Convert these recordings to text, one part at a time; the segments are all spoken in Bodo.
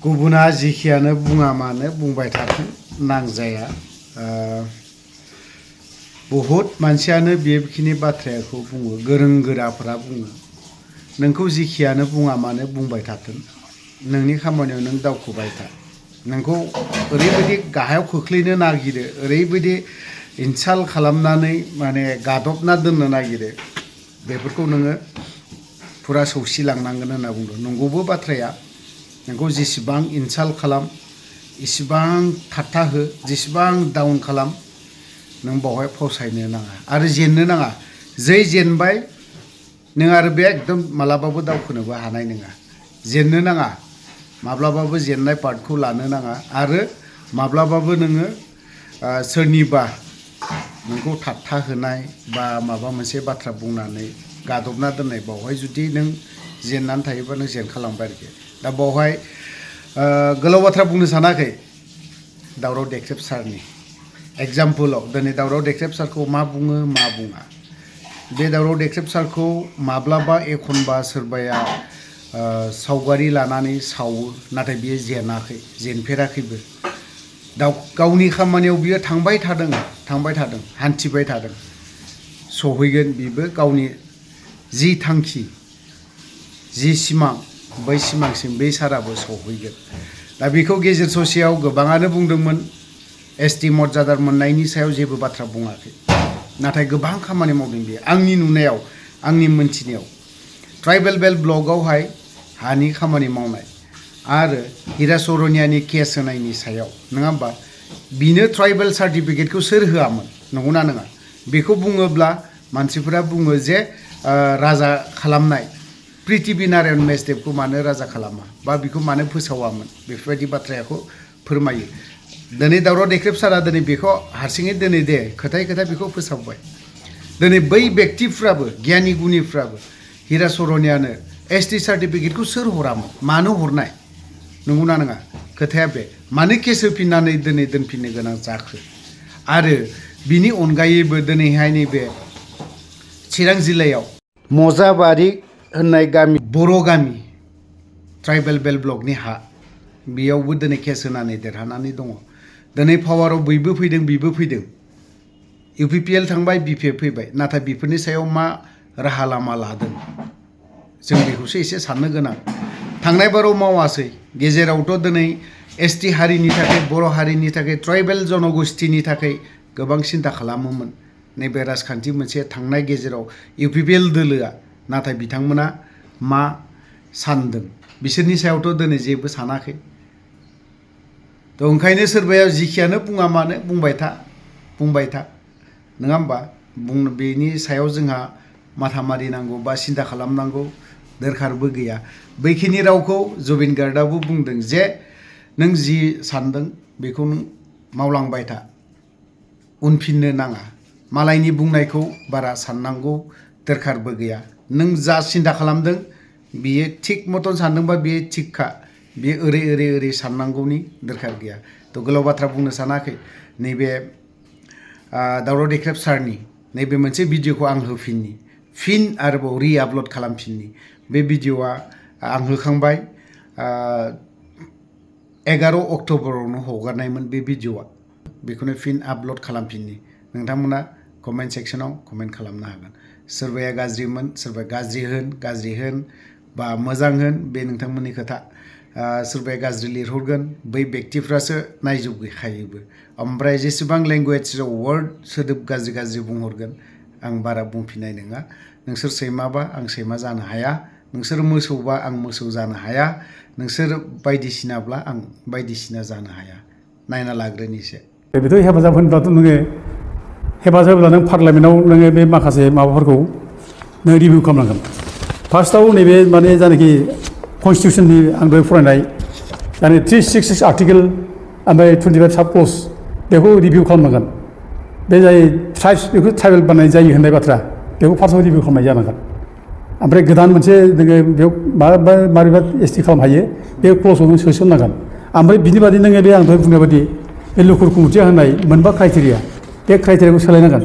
गुबुना जिखियानो बुङा मानो बुंबाय थाथों नांजाया बहुत मानसियानो बेखिनि बाथ्राखौ बुङो गोरों गोराफोरा बुङो नोंखौ जिखियानो बुङा मानो बुंबाय थाथों नोंनि खामानियाव नों दावखोबाय था नोंखौ ओरैबायदि गाहायाव खोख्लैनो नागिरो ओरैबायदि इनसाल्ट खालामनानै माने गादबना दोननो नागिरो बेफोरखौ नोङो फुरा सौसिलांनांगोन होनना बुंदों नंगौबो बाथ्राया नोंखौ जेसेबां इनसाल्ट खालाम इसेबां थाट्टा हो जेसेबां डाउन खालाम नों बावहाय फावसायनो नाङा आरो जेननो नाङा जै जेनबाय नों आरो बे एकदम मालाबाबो दावखोनोबो हानाय नङा जेननो नाङा माब्लाबाबो जेननाय पार्टखौ लानो नाङा आरो माब्लाबाबो नोङो सोरनिबा नोंखौ थाट्टा होनाय बा माबा मोनसे बाथ्रा बुंनानै गादबना दोननाय बावहाय जुदि नों जेननानै थायोबा नों जेनखालांबाय आरोखि दा बावहाय गोलाव बाथ्रा बुंनो सानाखै दावराव देख्रेब सारनि एग्जाम्पलाव दिनै दावराव देख्रेब सारखौ मा बुङो मा बुङा बे दावराव देख्रेब सारखौ माब्लाबा एखनबा सोरबाया सावगारि लानानै सावो नाथाय बियो जेनाखै जेनफेराखैबो गावनि खामानियाव बियो थांबाय थादों हान्थिबाय थादों सहैगोन बिबो गावनि जि थांखि जि सिमां बै सिमांसिम बै साराबो सहैगोन दा बेखौ गेजेर ससेयाव गोबाङानो बुंदोंमोन एसटि मर्यादा मोननायनि सायाव जेबो बाथ्रा बुङाखै नाथाय गोबां खामानि मावदों बियो आंनि नुनायाव आंनि मोनथिनायाव ट्राइबेल बेल्ट ब्लकआवहाय हानि खामानि मावनाय आरो हिरा सरनियानि केस होनायनि सायाव नङा होमबा बिनो ट्राइबेल सार्टिफिकेटखौ सोर होआमोन नंगौना नङा बेखौ बुङोब्ला मानसिफोरा बुङो जे राजा खालामनाय प्रिथिबि नारायण मेसदेबखौ मानो राजा खालामा बा बेखौ मानो फोसावामोन बेफोरबायदि बाथ्राखौ फोरमायो दिनै दावराव देख्रेब सारा दिनै बेखौ हारसिङै दिनै दे खोथाय खोथा बेखौ फोसावबाय दिनै बै व्यक्तिफ्राबो गियानि गुनिफ्राबो हिरा सरनियानो एसटि सार्टिफिकेटखौ सोर हरामोन मानो हरनाय नंगौना नङा खोथाया बे मानो केस होफिननानै दिनै दोनफिननो गोनां जाखो आरो बिनि अनगायैबो दिनैहाय नैबे चिरां जिल्लायाव मजाबारि होननाय गामि बर' गामि ट्राइबेल बेल्ट ब्लकनि हा बेयावबो दिनै केस होनानै देरहानानै दङ दिनै पावाराव बैबो फैदों इउपिपिएल थांबाय बिपिएफ फैबाय नाथाय बेफोरनि सायाव मा राहा लामा लादों जों बेखौसो एसे साननो गोनां थांनाय बाराव मावासै गेजेरावथ' दिनै एसटि हारिनि थाखाय बर' हारिनि थाखाय ट्राइबेल जनगोष्ठीनि थाखाय गोबां सिन्था खालामोमोन नैबे राजखान्थि मोनसे थांनाय गेजेराव इउपिपिएल दोलोआ नाथाय बिथांमोना मा सानदों बिसोरनि सायावथ' दिनै जेबो सानाखै थ' ओंखायनो सोरबाया जिखियानो बुङा मानो बुंबाय था नङा होमबा बेनि सायाव जोंहा माथा मारिनांगौ बा सिन्था खालामनांगौ दरखारबो गैया बैखिनि रावखौ जुबिन गार्गआबो बुंदों जे नों जि सानदों बेखौ नों मावलांबाय था उनफिननो नाङा मालायनि बुंनायखौ बारा साननांगौ दरखारबो गैया नों जा सिन्था खालामदों बियो थिग मतन सानदोंबा बियो थिगखा बियो ओरै साननांगौनि दरखार गैया थ' गोलाव बाथ्रा बुंनो सानाखै नैबे दावराव देख्रेब सारनि नैबे मोनसे भिडिअखौ आं होफिननि फिन आरोबाव आपल'ड खालामफिननि बे भिडिअआ आं होखांबाय 11 अक्ट'बरावनो हगारनायमोन बे भिडिअआ बेखौनो फिन आपल'ड खालामफिननि नोंथांमोना कमेन्ट सेक्सनाव कमेन्ट खालामनो हागोन सोरबाया गाज्रिमोन सोरबाया गाज्रि होन बा मोजां होन बे नोंथांमोननि खोथा सोरबाया गाज्रि लिरहरगोन बै व्यक्तिफ्रासो नायजोब गैखायोबो ओमफ्राय जेसेबां लेंगुवेज वार्ड सोदोब गाज्रि बुंहरगोन आं बारा बुंफिननाय नङा नोंसोर सैमाबा आं सैमा जानो हाया नोंसोर मोसौबा आं मोसौ जानो हाया नोंसोर बायदिसिनाब्ला आं बायदिसिना जानो हाया नायना लाग्रोनिसो बेथ' हेफाजाब होनब्लाथ' नोङो हेफाजाब होब्ला नों पार्लामेन्टआव नोङो बे माखासे माबाफोरखौ नों रिभिउ खालामनांगोन फार्स्टआव नैबे माने जायनाखि कनस्टिटिउसननि आं दहाय फरायनाय जाने 366 आर्टिकेल ओमफ्राय 25 साब क्लज बेखौ रिभिउ खालामनांगोन बे जाय ट्राइब्स बेखौ ट्राइबेल बानायनाय जायो होननाय बाथ्रा बेखौ फार्स्टआव रिभिउ खालामनाय जानांगोन ओमफ्राय गोदान मोनसे नोङो बेयाव मारैबा एसटि खालामनो हायो बे क्लजआव नों सोसननांगोन ओमफ्राय बिनि बादि नोङो बे आं दहाय बुंनाय बादि बे लुकुर कमिटिया होनाय मोनबा क्राइटेरिया बे क्राइटेरियाखौ सोलायनांगोन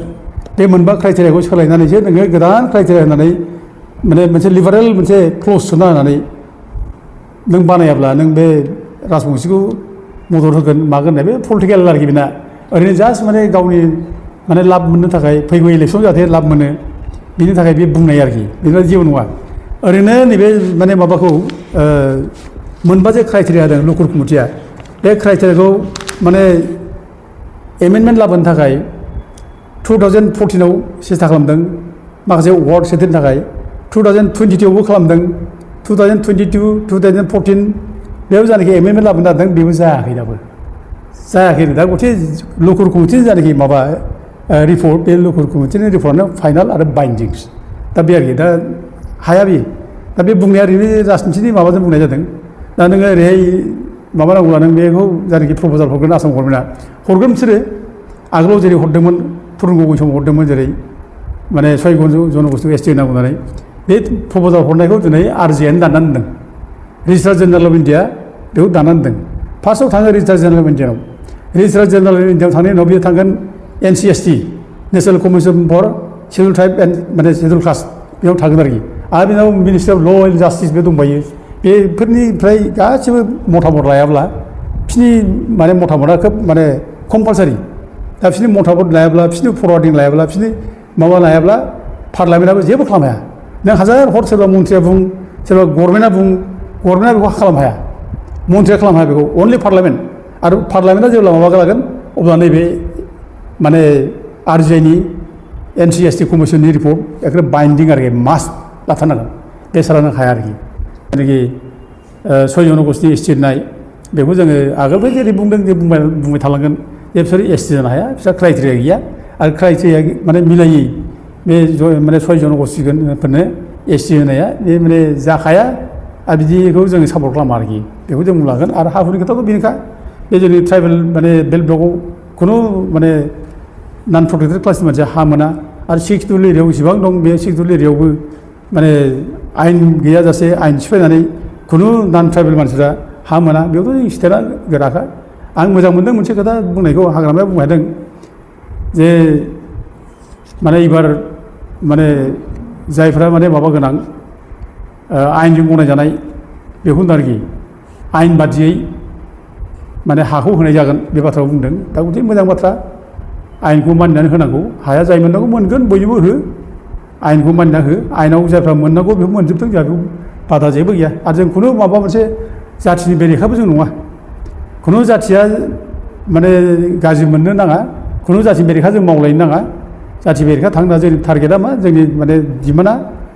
बे मोनबा क्राइटेरियाखौ सोलायनानैसो नोङो गोदान क्राइटेरिया होनानै माने मोनसे लिबारेल मोनसे क्लज सोना होनानै नों बानायाब्ला नों बे राजबंशिखौ मदद होगोन मागोन होननाय बे पलिटिकेल आरोखि बेना ओरैनो जास्ट माने गावनि माने लाब मोननो थाखाय फैगौ इलेक्सन जाहाथे लाब मोनो बिनि थाखाय बे बुंनाय आरोखि बेनिफ्राय जेबो नङा ओरैनो नैबे माने माबाखौ मोनबा जे क्राइटेरिया होदों लकुर कमिटिया बे क्राइटेरियाखौ माने एमेन्डमेन्ट लाबोनो थाखाय 2014आव सेस्था खालामदों माखासे वार्ड सेथनि थाखाय 2022आवबो खालामदों 2022 2014 बेयाव जानाखि एमेन्डमेन्ट लाबोनो नागिरदों बेबो जायाखै दाबो जायाखै दा गथे लकुर कमिटिनि जानाखि माबा रिपर्ट बे लकुर कमिटिनि रिपर्टआनो फाइनाल आरो बाइन्डिंस दा बे आरोखि दा हाया बे दा बे बुंनाया ओरैनो राजनिथिनि माबाजों बुंनाय जादों दा नोङो ओरैहाय माबा नांगौब्ला नों बेखौ जानाखि प्रप'जाल हरगोन आसाम गभर्नमेन्टआ हरगोन बिसोरो आगोलाव जेरै हरदोंमोन फुरुन गगৈ समाव हरदोंमोन जेरै माने 6 जनगोष्ठी एसटि होनांगौ होननानै बे प्रप'जाल हरनायखौ दिनै आरजिआइआनो दाननानै दोनदों रेजिस्ट्रार जेनेरेल अफ इन्डिया बेखौ दाननानै दोनदों फार्स्टआव थाङो रेजिस्ट्रार जेनेरेल अफ इन्डियानाव रेजिस्ट्रार जेनेरेल अफ इन्डियाआव थांनायनि उनाव बियो थांगोन NCST national commission for scheduled tribe and माने शिडिउल कास्ट बेयाव थागोन आरो बेनाव ministry of law and justice बे दंबायो बेफोरनिफ्राय गासिबो मतामत लायाब्ला बिसोरनि माने मतामतआ खोब माने कम्पालसारि दा बिसोरनि मतामत लायाब्ला बिसोरनि फरवार्डिं लायाब्ला बिसोरनि माबा लायाब्ला पार्लामेन्टआबो जेबो खालामनो हाया नों हाजार हर सोरबा मन्थ्रिया बुं सोरबा गभर्नमेन्टआ बुं गभर्नमेन्टआ बेखौ खालामनो हाया मन्थ्रिया खालामनो हाया बेखौ अनलि पार्लामेन्ट आरो पार्लामेन्टआ जेब्ला माबा लागोन अब्ला नैबे माने आरजिआइनि NCST कमिसननि रिपर्ट एकदम बाइन्डिं आरोखि मास्ट लाथारनांगोन बे सारानो हाया आरोखि जायनाखि 6 जनगोष्ठी एसटि होननाय बेखौ जोङो आगोलनिफ्राय जेरै बुंदों जे बुंबाय थालांगोन जे बिसोर एसटि जानो हाया बिसोर क्राइटेरिया गैया आरो क्राइटेरिया माने मिलायै बे माने 6 जनगोष्ठीफोरनो एसटि होनाया बे माने जाखाया आरो बिदिखौ जोङो सापर्ट खालामा आरोखि बेखौ जों लागोन आरो हा हुनि खोथाथ' बेनोखा बे जोंनि ट्राइबेल माने बेल्ट ब्लकआव खुनु माने नन प्रटेक्टेड क्लासनि मानसिया हा मोना आरो 6 शिडिउल एरियायाव इसेबां दं बे 6 शिडिउल एरियायावबो माने आयेन गैयाजासे आयेन सिफायनानै खुनु नन ट्राइबेल मानसिफ्रा हा मोना बेयावथ' स्टेटआ गोराखा आं मोजां मोनदों मोनसे खोथा बुंनायखौ हाग्रामाया बुंनो हादों जे माने एबार माने जायफ्रा माने माबा गोनां आयेनजों गनायजानाय बेखौ होनदों आरोखि आयेन बादियै माने हाखौ होनाय जागोन बे बाथ्राखौ बुंदों दा गथे मोजां बाथ्रा आयेनखौ मानिनानै होनांगौ हाया जाय मोननांगौ मोनगोन बयनोबो हो आयेनखौ मानिना हो आयेनाव जायफ्रा मोननांगौ बेखौ मोनजोबथों जोंहा बेखौ बादा जेबो गैया आरो जों खुनु माबा मोनसे जाथिनि बेरेखाबो जों नङा खुनु जाथिया माने गाज्रि मोननो नाङा खुनु जाथिनि बेरेखा जों मावलायनो नाङा जाथि बेरेखा थांना जोंनि टारगेटआ मा जोंनि माने डिमान्डआ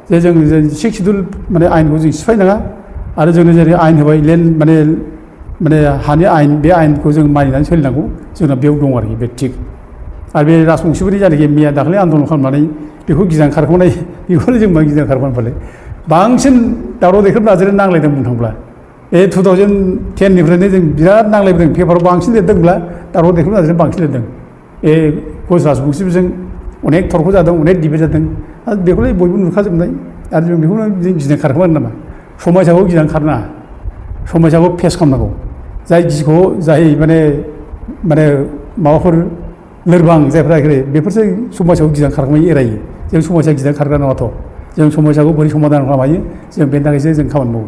जे जों 6 शिडिउल माने आयेनखौ जों सिफायनाङा आरो जोंनो जेरै आयेन होबाय लेन्ड माने हानि आयेन बे आयेनखौ जों मानिनानै सोलिनांगौ जोंना बेयाव दं आरोखि बे थिग आरो बे राजबंशिफोरनि जायनाखि मैया दाखालि आन्दलन खालामनानै बेखौ गिजां खारख'नाय बेखौनो जों मा गिजां खारख'नानै बांसिन दावराव देख्रेब नाजों नांलायदों बुंनो थांब्ला बे 2010निफ्रायनो जों बिराद नांलायबोदों पेपाराव बांसिन लिरदोंब्ला दावराव देख्रेब नाजों बांसिन लिरदों बे गज राजबंशिफोरजों अनेक थरख जादों अनेक डिबेट जादों आरो बेखौलाय बयबो नुखाजोबनाय आरो जों बेखौनो जों गिजां खारखोमानो नामा समाजाखौ गिजां खारनाङा समाजाखौ फेस खालामनांगौ जाय गिखौ जाय माने माबाफोर लोरबां जायफ्रा बेफोरसो समाजाव गिजां खारखोमायो एरायो जों समाजा गिजां खारग्रा नङाथ' जों समाजाखौ बोरै समाधान खालामनो हायो जों बेनि थाखायसो जों खामानि मावो